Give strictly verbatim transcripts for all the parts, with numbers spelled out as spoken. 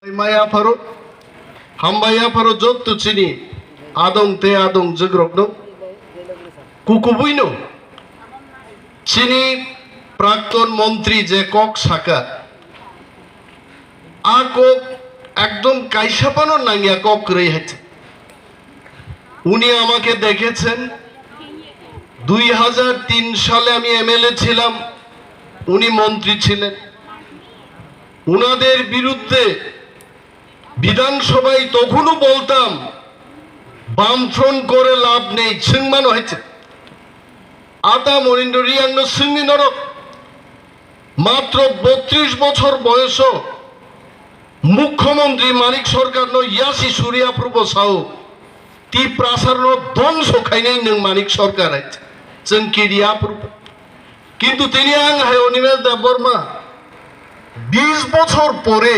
Maya pharo, hambai ya pharo jotto chini adong te adong jwkrokno. Kukubuino chini prakton montri je kok saka, a kok ekdom kaisa phano nangya kok kwrwi hai. উনি আমাকে দেখেছেন, দুই হাজার তিন সালে আমি এমএলএ ছিলাম, উনি মন্ত্রী ছিলেন। ওনাদের বিরুদ্ধে বিধানসভায় তখনও বলতাম, বামফ্রন্ট করে লাভ নেই, সিংমান হয়েছে। আতা মনিন্দ্র রিয়াংনো সিংনি নরক, মাত্র বত্রিশ বছর বয়স, মুখ্যমন্ত্রী মানিক সরকারনো ইয়াসি সুরিয়া পূর্ব সাউ, তিপ্রাসারনো ধ্বংস খাইনাই নং মানিক সরকার, চংকিরিয়া পূর্ব। কিন্তু তিনি আং হায় অনিমেষ দেববর্মা বিশ বছর পরে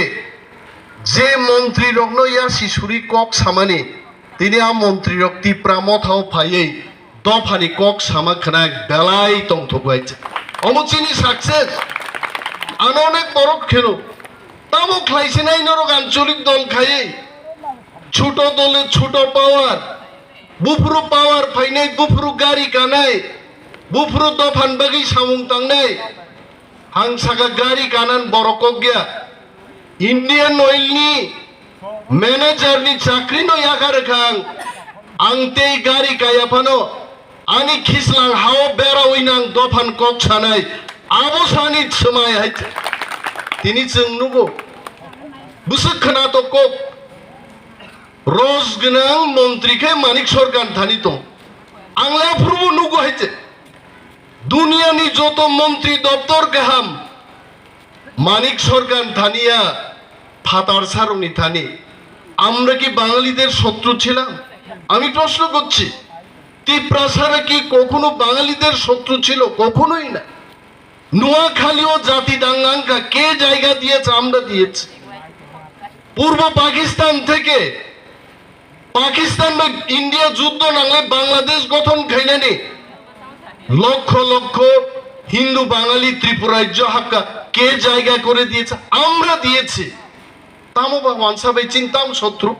যে মন্ত্রী রগ্ন ইয়াসি সুরি কক সামানি, tini a montrirok Tipra mothao phaiwi dophani kok sama khwna belai tongthok bai. Omo chini success. Ano onek borok kheno. Tamo khlai sinai norok ancholik dol khaiwi. Chuto dole chuto power. Buphuru power phainai, buphuru gari kanai. Buphuru dophan bagwi samung tangnai. Ang saka gari kanan borok kok ya. Indian Oil ni manager ni chakri no yakar kha ang. Ang tei gari kaya phano ani khislang hao berawi nang dophan kok sanai. Abo sani swmai hai. Tini chwng nugo. Bwswk khwna to kok. Roj gwnang montri khe Manik Sorkar thani tong. Ang le aphuru nugo hai. Duniyani joto montri doptor kaham Manik Sorkar thaniya phatar sarokni thani. আমরা কি বাঙালিদের শত্রু ছিলাম? আমি প্রশ্ন করছি, তিপ্রাসারা কি কখনো বাঙালিদের শত্রু ছিল? কখনোই না। নোয়াখালীও জাতি দাঙ্গা আঙ্কা কে জায়গা দিয়েছে? আমরা দিয়েছি। পূর্ব পাকিস্তান থেকে পাকিস্তান বা ইন্ডিয়া যুদ্ধ নাঙলে বাংলাদেশ গঠন খাইনানি লক্ষ লক্ষ হিন্দু বাঙালি ত্রিপুরা রাজ্য হাক্কা কে জায়গা করে দিয়েছে? আমরা দিয়েছি। Tamo ba wansa bai chini tamo শত্রু?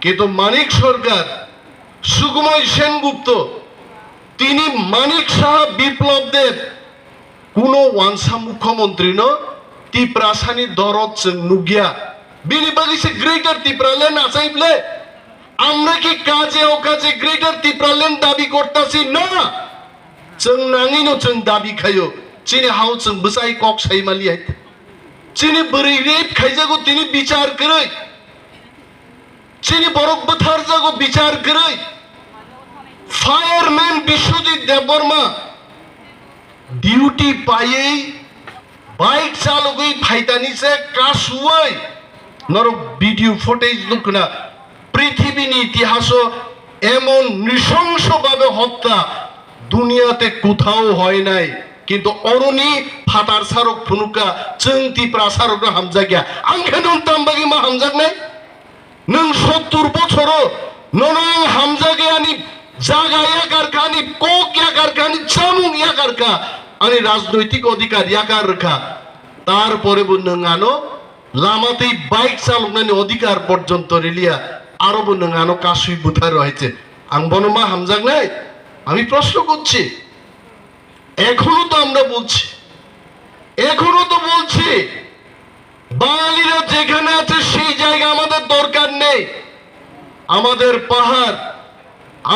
কিন্তু মানিক সরকার, সুকুমার সেনগুপ্ত, তিনি মানিক সাহা, বিপ্লব Deb, kuno wansa mukhyamantri no Tiprasani dorot chwng nukya. Bini bagwi se Greater Tipraland achai ble. Amra ki kaje o kaje Greater Tipraland dabi kortasi na? Chwng nangwi no chwng dabi khayo. Chini hao chwng bwchai kok sai mali hai. Chini bwrwi rape khaijago tini bichar kwrwi. Chini borok bwtharjago bichar kwrwi. Fireman Biswajit Debbarma duty paiwi bike chalogwi phaitani se kasuwi norok video footage nukna. Prithibini itihaso emon nrisongso babe hotta duniyate kuthao hoy nai. Kintu oroni phatar sarok phunuka chwng Tipra sarokno hamjakya. Ang khe nwng tam bagwi ma hamjaknai? Nwng sottur bochoro nono ang hamjagwi ani jaga yakarkha, ani kok yakarkha, ani chamung yakarkha, ani rajnoitik odhikar yakar rwkha. Tarpore bo nwng ano lama tei bike chaloknani odhikar porjonto riliya, aro bo nwng ano kasui bwtharo hai se. Ang bono ma hamjaknai? Ami proshno korchi. এখনো তো আমরা বলছি, এখনো তো বলছি, বাঙালিরা যেখানে আছে সেই জায়গা আমাদের দরকার নেই। আমাদের পাহাড়,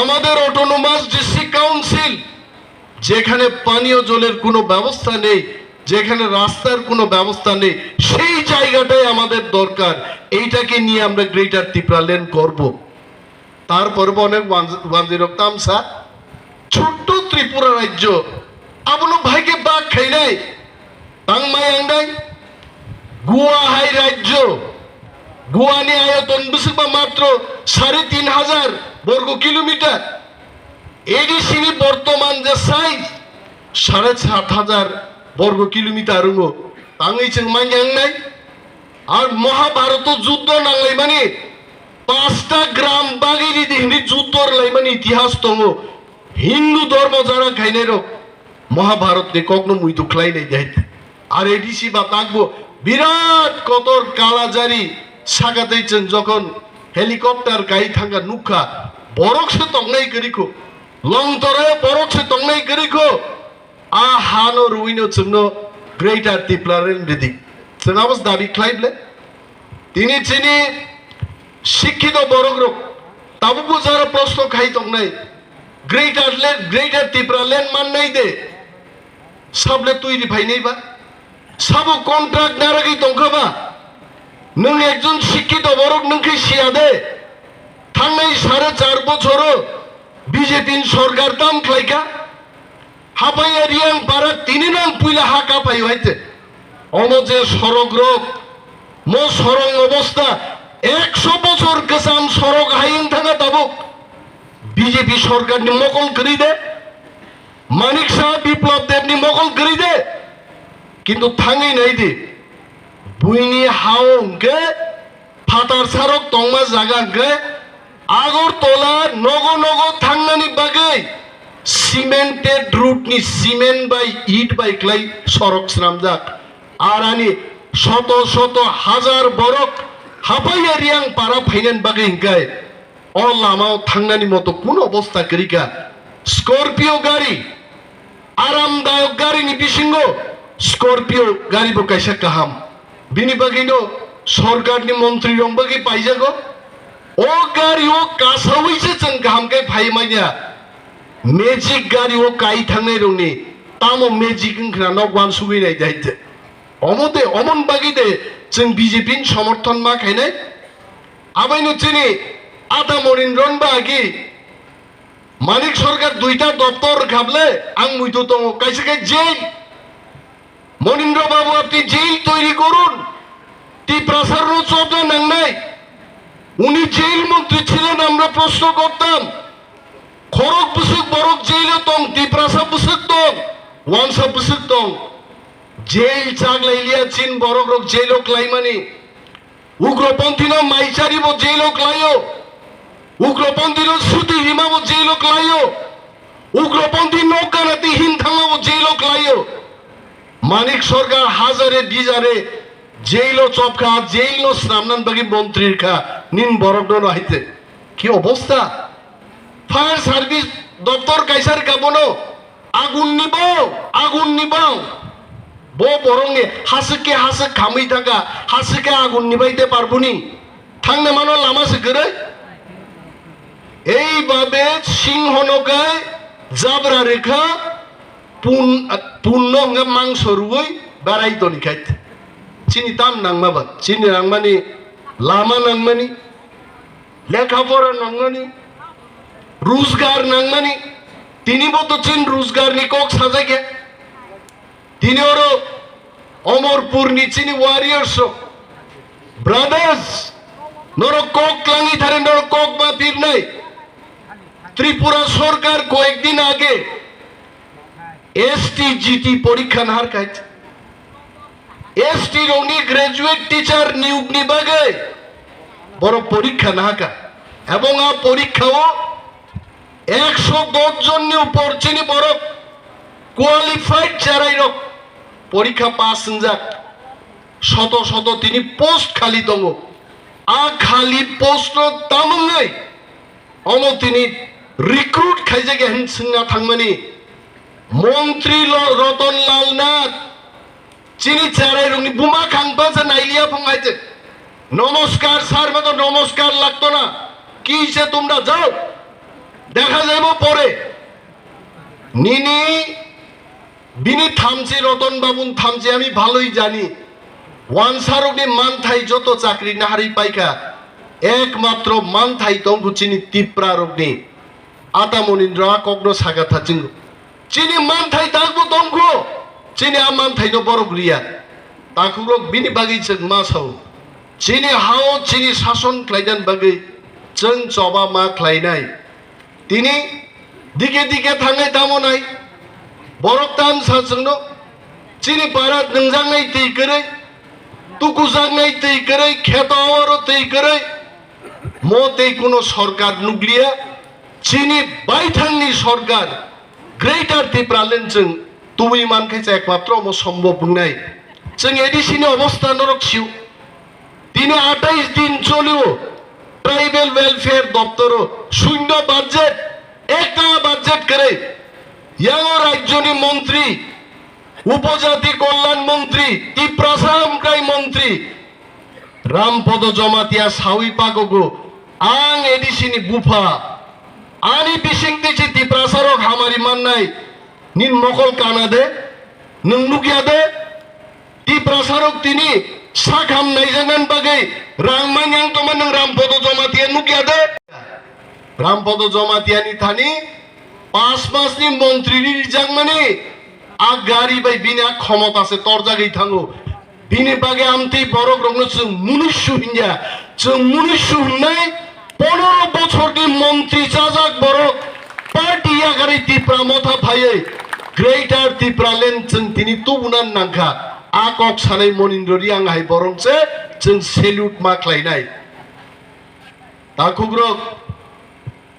আমাদের অটোনোমাস ডিস্ট্রিক্ট কাউন্সিল, যেখানে পানীয় জলের কোনো ব্যবস্থা নেই, যেখানে রাস্তার কোনো ব্যবস্থা নেই, সেই জায়গাটাই আমাদের দরকার। এইটাকে নিয়ে আমরা গ্রেটার ত্রিপুরা ল্যান্ড করব। তারপরে অনেক ওয়ানজিরক তামসা ছোট্ট ত্রিপুরা রাজ্য, abono bhai khe bak khainai tangmai ang nai? Goa hai rajyo, Goa ni ayoton bwswkba matro sare tin hajar borgo kilometer, A D C ni bortoman je size sare sat hajar borgo kilometer wngo, tangwi chwng manya ang nai? Ar Mahabharoto juddo nanglaimani pasta gram bagwi ridi hwnwi juddo rwlaimani itihas tongo. Hindu dhormo jara khainairok Mahabharatni kokno muitu khlainai de hai. Ar A D C ba takbo birat kotor kalajari Saka tei chwng jokhon helicopter kai thangkha nukha, borok se tongnai kwrwi kho, Longtoro borok se tongnai kwrwi kho. A hano rwino chwngno Greater Tipraland ridi. Chwng abo se dabi khlai ble. Tini chini sikkito borok rok tabukbo jara proshno khai tongnai, Greater land, Greater Tipraland mannai de? Sable twi ri phainai ba? Sabo contract naragwi tongkha ba? Nwng ekjon sikkito borok nwng khe siya de? Thangnai sare char bochoro B J P ni sorkar tam khlaikha. Hapaiya Riang para tini nang puila ha kaphai hai te. Omo je sorok rok, mo sorok obosta, ekso bochor kwcham sorok hai wng thangkha tabuk. B J P sorkar ni mokol kwrwi de, Manik Saha Biplab Deb ni mokol kwrwi de, kintu thangwi nai di, buini ha o hwnkhe phatar sarok tongma jaga hwnkhe Agartala nogo nogo thangnani bagwi cemented road ni cement bai it bai kwlai sorok swnamjak. Arani soto soto hajar borok Hapaiya Riang para phainani bagwi hwnkhe o lama o thangnani moto kunu obosta kwrwi kha. Scorpio gari, aramdayok gari ni bisingo Scorpio gari bo kaisa kaham. Bini bagwi no sorkar ni montri rok bagwi paijago. O gari o kasawi se chwng kaham khe phai manya. Magic gari o kai thangnai rok ni tamo magic wng khna nok wansugwi nai dai te. Omo de, omon bagwi de chwng B J P ni somorthon ma khainai. Abaino chini Ata Monindron ba agi Manik Sarkar duita doptor rwkha ble, ang muitu tongo, kaisa khe jail. Monindra Babu, apni jail toiri korun. Tiprasa rw chobna nangnai. Uni jail montri chilen, amra proshno kortam. Khorok bwswk borok jailo tong, Tiprasa bwswk tong, wansa bwswk tong. Jail chak lailiya chin borok rok jailo klaimani. Ugroponthino maichari bo jailo klaio. Ugroponthino suti rima bo jailo klaio. Ugroponthi nokkanati hin thangma bo jailo klaio. Manik Sarkar hazare dijare jailo chopkha, jailno snamnan bagwi montri rwkha, nin borokno no haite. Ki obosta? Fire service doptor kaisa rwkha bono. Agun ni bau, agun ni bau. Bo borok ni hasik ke hasik khamwi thangkha, hasik ke agun ni bai te parbuni. Thangna mano lama se kwrwi. Ei babe singho no kai jabra rwkha pun, punno hwnga mangso rwui barai toni khai. Chini tam nangma ba, chini nangmani lama nangmani. Lekha pora nangmani, rujgar nangmani, tini bo to chin rujgar ni kok sajakya. Tini oro Omorpur ni chini warriors rok, brothers, norok kok klangwi thare norok kok ma pirnai. Tripura Sarkar koyek din age S T G T porikha nahar khai. S T rokni graduate teacher niyokni bagwi borok porikha nahakha. Ebong a porikha o ekso dos jonni upor chini borok qualified cherai rok porikha pass wngjak. Soto soto tini post khali tongo. A khali post no tamungwi omo tini recruit khaijak ya hin swngna thangmani montri lo-, Roton Lal Nath. Chini cherai rokni buma khang pansa nailiya phung hai te. Namaskar sir, mato namaskar lagto na. Ki se tumra jao. Dekha jaibo pore. Nini bini thamchi, Roton Babun thamchi ami bhaloi jani. Wansarokni manthai joto chakri naharwi paikha. Ekmatro manthai tongkhu chini Tipra rokni. Ata Monindra kokno saka thachingo. Chini manthai takbo tongkho, chini a manthaino borok riya. Takhukrok bini bagwi chwng ma sao. Chini hao chini sason khlainani bagwi chwng choba ma khlainai. Tini dike dike thangnai tamo nai. Borok tam sa chwngno. Chini parat nwngjaknai twi kwrwi, tukujaknai twi kwrwi, kheto awaro twi kwrwi. Mo tei kuno sorkar nukliya. Chini baithangni sorkar Greater Tipraland chwng tubui mankhe cha ekmatro omo sombhob wngnai. Chwng A D C ni obosta norok sio. Tini atais din cholio tribal welfare doptoro shunyo budget, ekta budget kwrwi. Yango rajyoni montri, upojati kolyan montri, Tiprasa hamkrai montri Rampodo Jomatia sawi pagogo, ang A D C ni bupha, ani bising twi si Tiprasa rok hamari mannai, nin mokol kana de, nwng nukya de? Tiprasa rok tini sak ham naijaknani bagwi rang manyang tongma nwng Rampodo Jomatia nukya de? Rampodo Jomatia ni thani pas mas ni montri ri rijakmani a gari bai bini a khomota se torjagwi thango. Bini bagwi amtwi borok rokno chwng munusu hinya. Chwng munusu hwnnai, ponoro bochorni montri chajak borok party yakarwi Tipra motha phaiwi Greater Tipraland chwng tini tubuna nangkha. A kok sanai Monindra Reang hai borok se chwng salute ma khlainai. Takhukrok,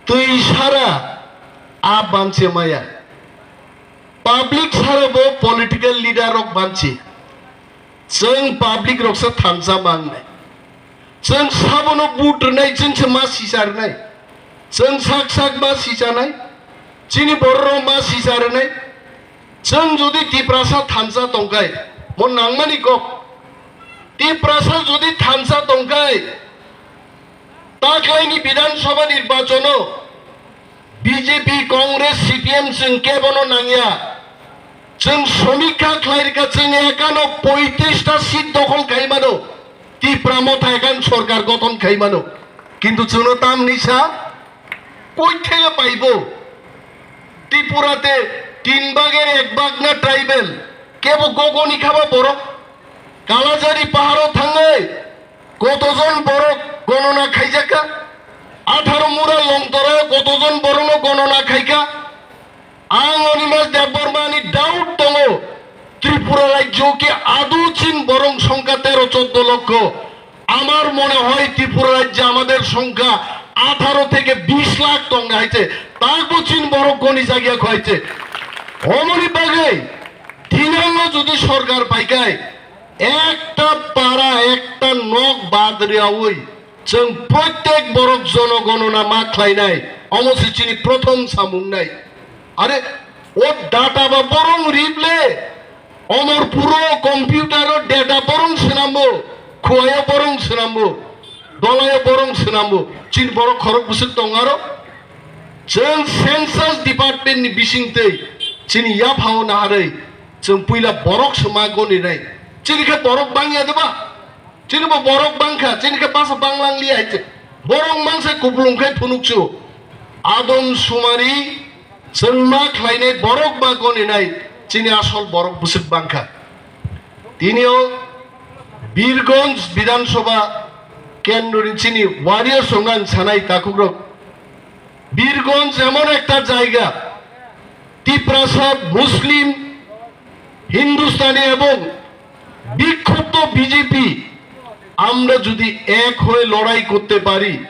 twi sara a banse maya. Public sara bo political leader rok banse. Chwng public rok se thansa mangnai. Chwng sabono vote rwnai, chwng se ma sisa rwnai. Chwng sak sak ma sisanai. Chini borok rok ma sisa rwnai. Chwng jodi Tiprasa thansa tongkai, mo nangmani kok. Tiprasa jodi thansa tongkai, taklaini Bidhan Sabha nirbachono B J P, Congress, C P M chwng kebono nangya. Chwng somikha khlai rwkha, chwng ekano poitrista seat dokhol khai mano, Tipra motha ekan sorkar gothon khai mano. Kintu chwngno tamni sa, koi thaya paibo? Tripura te tin bager ek bag na tribal, kebo gogoni khaba borok? Kalajari paharo thangwi kotojon borok gonona khaijakha? Atharo mura longtoro kotojon borokno gonona khaikha? Ang Animesh Debbarma ni doubt tongo, Tripura rajyo ki adu chin borok songkha tero choddo lokkho. আমার মনে হয় ত্রিপুরা রাজ্যে আমাদের সংখ্যা আঠারো থেকে বিশ lakh tong haiche, takbo chin borok goni jagiya khaise. Omoni bagwi thinango jodi sorkar paikai, ekta para, ekta nok bad riyawi, chwng protek borok jonogonona ma khlainai, omo se chini prothom samung nai. Are, o data ba borong rible, omor puro computer o data borong swnambo, khuayo borong swnambo, dolayo borong swnambo, chini borok khorok bwswk tong aro. Chwng census department ni bising twi chini yaphao naharwi chwng puila borok se ma goni nai. Chini khe borok bangya de ba? Chini bo borok bangkha, chini khe basa banglang liya hai se. Borok mangsa kupulung khai phunuk chu. Adom sumari chwng ma khlainai borok ma goni nai, chini asol borok bwswk bangkha. Tini o Birgonj Bidhan Sabha kendroni chini warriors rok ang sanai takhukrok. Birganj এমন একটা জায়গা, তিপ্রাসা মুসলিম, হিন্দুস্তানি এবং বিক্ষুব্ধ বিজেপি, আমরা যদি এক হয়ে লড়াই করতে পারি,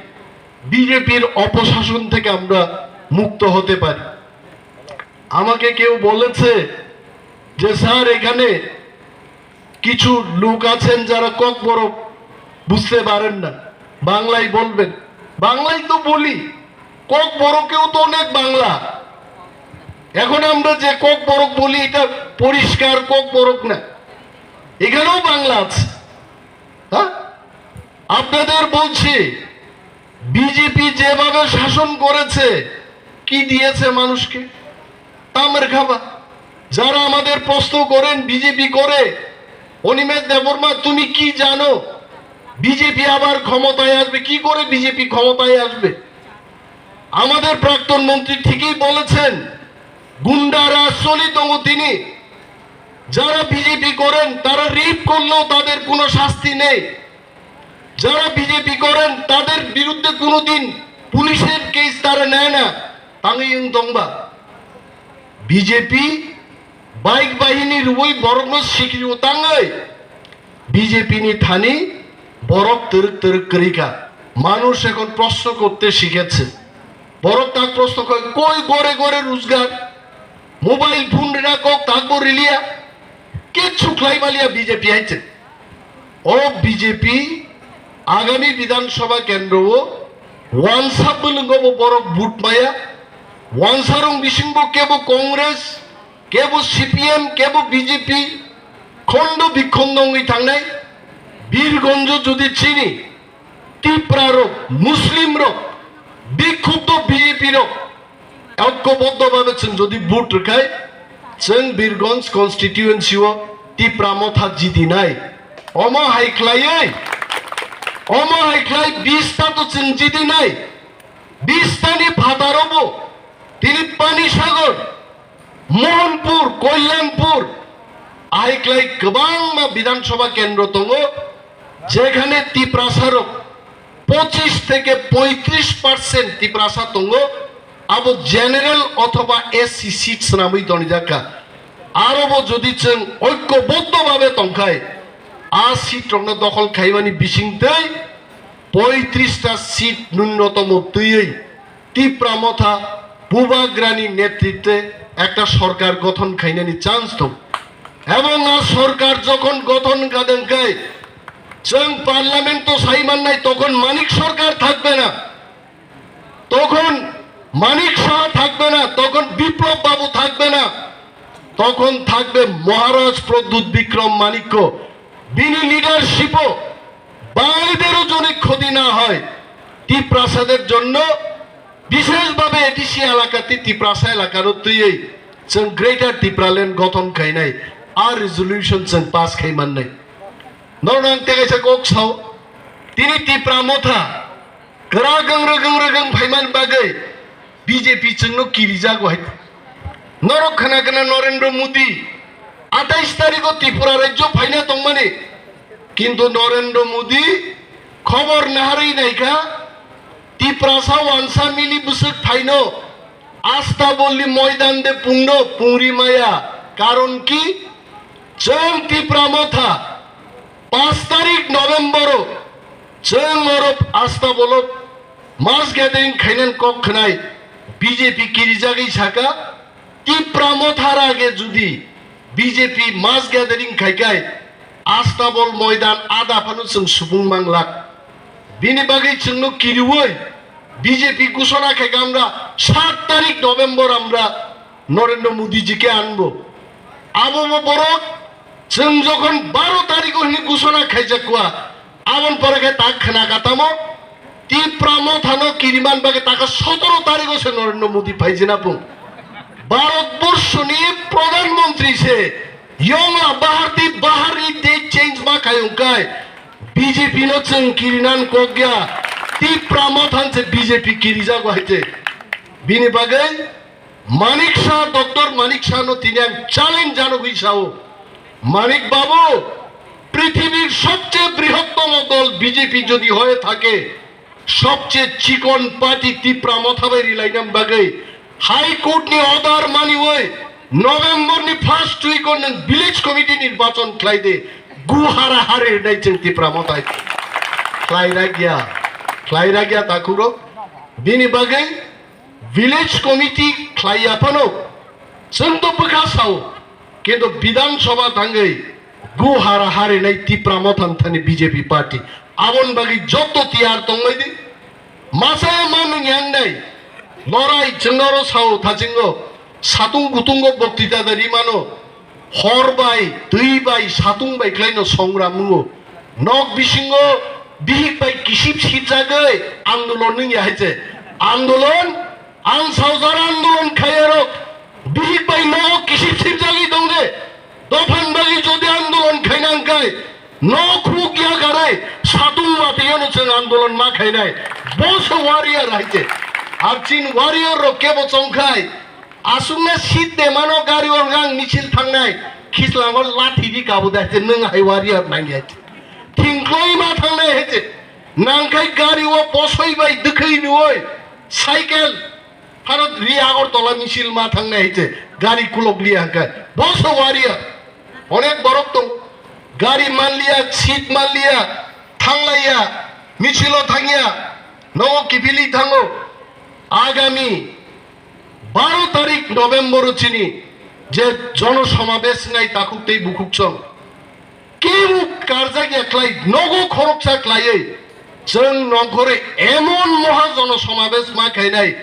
বিজেপির অপশাসন থেকে আমরা মুক্ত হতে পারি। আমাকে কেউ বলেছে যে, "স্যার, এখানে কিছু লোক আছেন যারা ককবরক বুঝতে পারেন না, বাংলায় বলবেন।" বাংলায় তো বলি, ককবরকেও তো অনেক বাংলা। এখন আমরা যে ককবরক বলি, এটা পরিষ্কার ককবরক না, এখানেও বাংলা আছে। হ্যাঁ, আপনাদের বলছি, বিজেপি যেভাবে শাসন করেছে, কি দিয়েছে মানুষকে? তামের খাবা। যারা আমাদের প্রশ্ন করেন বিজেপি করে, অনিমেষ দেববর্মা, তুমি কি জানো বিজেপি আবার ক্ষমতায় আসবে? কি করে বিজেপি ক্ষমতায় আসবে? আমাদের প্রাক্তন মন্ত্রী ঠিকই বলেছেন, গুন্ডা রাজ চলি তঙ্গ তিনি। যারা বিজেপি করেন, তারা রেপ করলেও তাদের কোনো শাস্তি নেই। যারা বিজেপি করেন, তাদের বিরুদ্ধে কোনোদিন পুলিশের কেস তারা নেয় না। Tangwi wng tongba, BJP bike বাহিনী রুবই বরকনো সিকিরিও tangwi BJP ni thani borok twrwk twrwk kwrwi kha. মানুষ এখন প্রশ্ন করতে শিখেছে। Borok tak প্রশ্ন করে, "কই ঘরে ঘরে রোজগার? Mobile phone rina kok takbo riliya? Kichu khlai maliya BJP haise." O BJP Agami Bidhan Sabha kendro o wansa bwlwngo bo borok vote maya, wansarong bisingbo kebo Congress, kebo C P M, kebo B J P, khondo bikhondo wngwi thangnai. Birgonjo jodi chini Tipra rok, Muslim rok, bikhupto B J P rok, oikoboddo babe chwng jodi vote rwkhai, chwng Birgonj constituency o Tipra Motha jidinai. Omo hai khlaiwi, omo hai khlai bista to chwng jidinai. Bistani phataro bo tini Panisagar, Mohanpur, Kalyanpur, ahai khlai kwbangma Bidhan Sabha kendro tongo, jekhane Tiprasa rok pochis theke poitris percent Tiprasa tongo, abo general othoba S C seat swnamwi tonijak kha. Aro bo jodi chwng oikoboddo babe tongkhai, a seat rokno dokhol khaimani bisingtwi poitris ta seat nunnotomo twiwi Tipra Motha Bubagrani netritwe ekta sorkar gothon khainani chance tong. Ebong a sorkar jokhon gothon kha dengkhai, chwng parliament to sai mannai, tokhon Manik sorkar thakbe na, tokhon Manik Saha thakbe na, tokhon Biplab Babu thakbe na, tokhon thakbe Maharaj Pradyut Bikram Manikko. Bini leadership o Bangalidero joni khoti na hoy, Tiprasader jonno, bisheshbhabe A D C elakati Tiprasa elakaro twiwi chwng Greater Tipraland gothon khainai, a resolution chwng pass khai mannai. Norno ang tei kaisa kok sao, tini Tipra Motha kwrak wngrwk wngrwk wng phaiman bagwi B J P chwngno kirijago hai. Norok khna khna Narendra Modi atais tarikho Tripura rajyo phaina tongmani, kintu Narendra Modi khobor naharwi naikha, Tiprasa wansa mili bwswk phaino Astabolni moidan de pungno pungri maya, karon ki chwng Tipra Motha pas tarik November o chwng oro Astabolo mass gathering khainan kok khwnai B J P kirijagwi saka, Tipra Motha rage judi B J P mass gathering khaikai Astabol moidan ada phano chwng subung manglak. Bini bagwi chwngno kiriwi B J P gusona khaika amra sat tarik November amra Narendra Modi ji ke anbo. Abo bo borok chwng jokhon baro tarikho hwnwi gusona khaijakwa, aboni pore khe tak khna katamo Tipra Mothano kiriman bagwi taka sotoro tarikho se Narendra Modi phaijina pung. Bharat borshoni Pradhan Mantri se yongla bahar di bahar ni date change ma khayung kai B J P no chwng kirinan kokya Tipra Mothan se B J P kirijago haite. Bini bagwi Manik Saha, Doctor Manik Saha no tini ang challenge janogwi sao, Manik Babu, পৃথিবীর সবচেয়ে বৃহত্তম দল বিজেপি যদি হয়ে থাকে, সবচেয়ে চিকন পার্টি তিপ্রা মথা bai rilainani bagwi High Court ni order maniwi November ni first week o nwng village committee nirbachon khlai de, gu hara hari rwnai chwng Tipra Motha hai khlai ragya, khlai ragya takhuro. Bini bagwi Village committee khlai ya phano, chwng to bwkha sao, kintu Bidhan Sabha thangwi gu hara harinai Tipra Motham thani B J P party. Aboni bagwi joto tiyar tongmai di. Masa ma nwng yang nai. Lorai chwng oro sao thachingo. Satung kutungo boktita da rimano. Hor bai, twi bai, satung bai khlaino songram wngo. Nok bisingo bihik bai kisip sipjagwi andolon wngya hai se. Andolon, ang saujak andolon khaiyarok bihik bai nogo kisip sipjagwi tong de. Dophani bagwi jodi andolon khaina hwnkhe nok khuk ya karai satung watwi ano chwng andolon ma khainai. Bo se warrior hai se. Ar chini warrior rok kebo chongkhai. Aswkna seat de mano gari o hwnka ang misil thangnai, khichlango lathi di kabo de hai se, nwng hai warrior nang ya se. Thingkloi ma thangnai hai se. Nangkhai gari o bosoi bai dwkhwi nuoi, cycle, phano ri Agartala misil ma thangnai hai se, gari kulok liya hwnkhai. Bo se warrior. Onek borok tong, gari manliya, seat manliya, thanglaiya, misil o thangya, nogo kiphilwi thango. Agami baro tarik November o chini je jono somabesh nai takhuk tei bukhuk chwng. Kebo karjak ya khlai, nogo khoroksa khlaiwi Chwng nongkhorwi emon moha jono somabesh ma khainai,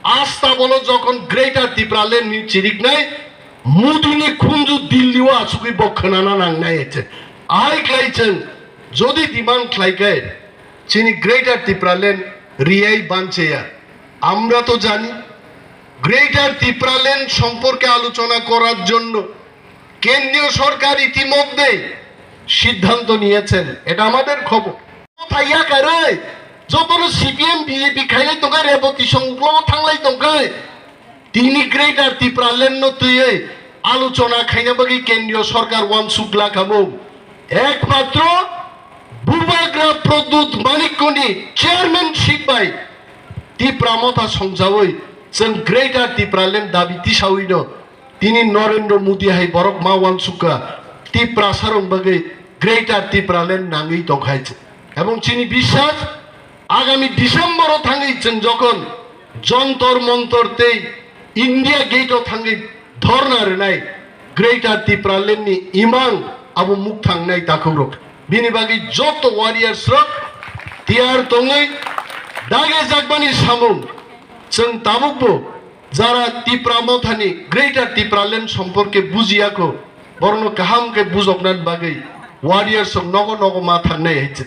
asta bolo jokhon Greater Tipraland ni chiriknai, Modi ni khunju Delhi o achugwi bo khwnana nangnai se. Ahai khlai chwng jodi demand khlai khe chini Greater Tipraland riyai bancheya. Amra to jani, Greater Tipraland সম্পর্কে আলোচনা করার জন্য কেন্দ্রীয় সরকার ইতিমধ্যে সিদ্ধান্ত নিয়েছেন, এটা আমাদের খবর। Motha yakarwi jotono C P M B J P khailai tongkha, Reboti song uklogo thanglai tongkha. Tini Greater Tipraland no twiwi alochona khaina bagwi kendriyo sorkar uansuk la khamung. Ekmatro Bubagra Pradyut Manikyani chairmanship bai Tipra Motha songjawi chwng Greater Tipraland dabi tisawino tini Narendra Modi hai borok ma uansukha Tiprasarong bagwi Greater Tipraland nangwi tongkhai. Ebong chini biswas Agami December o thangwi chwng jokhon Jontor Montor tei India Gate o thangwi dhorna rwnai Greater Tipraland ni imang abo mukthang nai takhukrok. Bini bagwi joto warriors rok tiyar tongwi dage jakmani samung chwng tabukbo jara Tipra Mothani Greater Tipraland সম্পর্কে বুঝিয়াখো, borokno kaham khe bujoknani bagwi warriors rok nogo nogo ma thangnai hai se.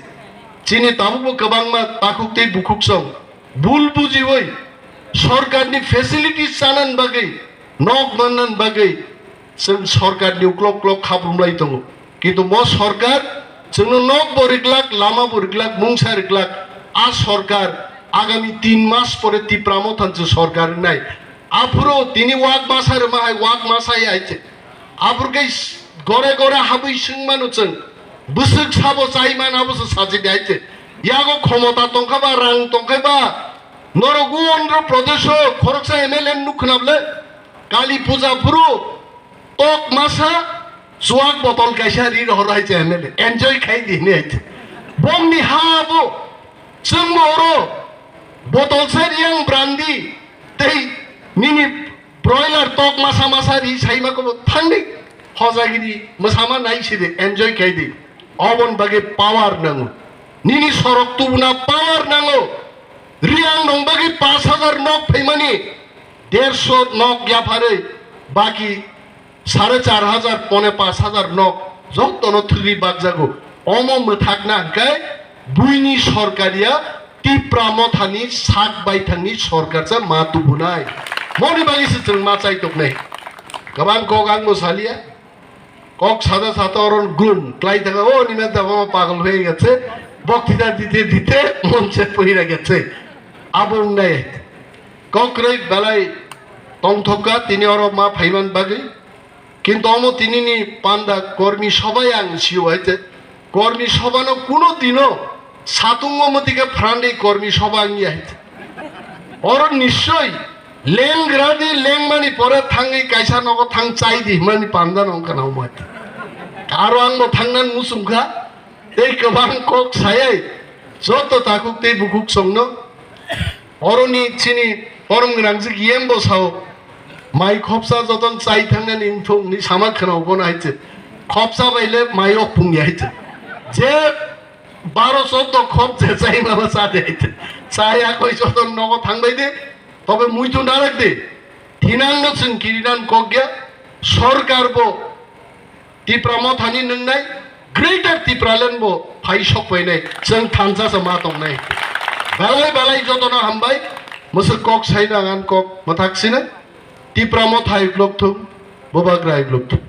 Chini tabukbo kwbangma takhuk tei bukhuk song bul bujiwi sorkarni facilities chanani bagwi, nok mannani bagwi chwng sorkarni uklok uklok khaprumlai tongo. Kintu mo sorkar chwngno nok bo riklak, lama bo riklak, mungsa riklak. A sorkar agami tin mas pore Tipra Motha se sorkar wngnai. Aphuru tini wak masa rwma hai, wak masa ya hai se. Aphuru khe gore gore habwi swngmano chwng. Bwswk sabo chai man abo se sachi de hai se. Yago khomota tongkha ba, rang tongkha ba. Norok o Andhra Pradesh o khoroksa M L A nuk khwnable. Kali puja phuru tok masa chuak botol kaisa ri rohor hai se M L A. Enjoy khai di hinwi hai se. Bomni ha abo. Chwngbo oro botol se riyang brandi tei nini broiler tok masa masa ri saima kobo thangdi hojagiri mwsama nai sidi enjoy khai di. Obon bagwi power nango. Nini sorok tubuna power nango. Riyang nong bagwi pash hajar nok phaimani derso nok yapharwi baki sare char hajar pone pash hajar nok jotono thwgwi bakjago. Omo mwthakna hwnkhe buini sorkariya Tipra Mothani sak baithangni sorkar cha ma tubunai. Moni bagwi se chwng ma chai toknai. Kwbang kok ang bo saliya. Kok sada sata oron grum klai thaka, "O Nimanta mama pagol hoye getse, boktita dite dite monche pohira getse." Abo wngnai. Kok rwi belai tongthokka tini oro ma phaiman bagwi. Kintu omo tinini panda kormi sobai ang sio hai te. Kormi sobano kuno dino satungo motike phrandi kormi soba ang ya hai te. Oro nischoi lengradi lengmani pore thangwi kaisa nogo thang chai di himani panda nong kana umai. Aro ang bo thangnan musungkha. Tei kwbang kok sayai joto takhuk tei bukhuk songno oroni chini porom gwnangjik yembo sao, mai khopsa joton chai thangnani wngthung ni sama khwnao bono hai se. Khopsa baile mai o pungya hai se. Je baro choddo khop je chai maba cha de hai se. Chai akoi joton nogo thangbai de, tobe muitu narak de. Thinangno chwng kirinan kokya, sorkar bo Tipra Mothani nwngnai, Greater Tipraland bo phai sok painai, chwng thansa sa ma tongnai. Belai belai jotono hambai, mwswk kok saina ang kok mwthak sino, Tipra Motha hai uklok thung, Bubagra hai uklok thung.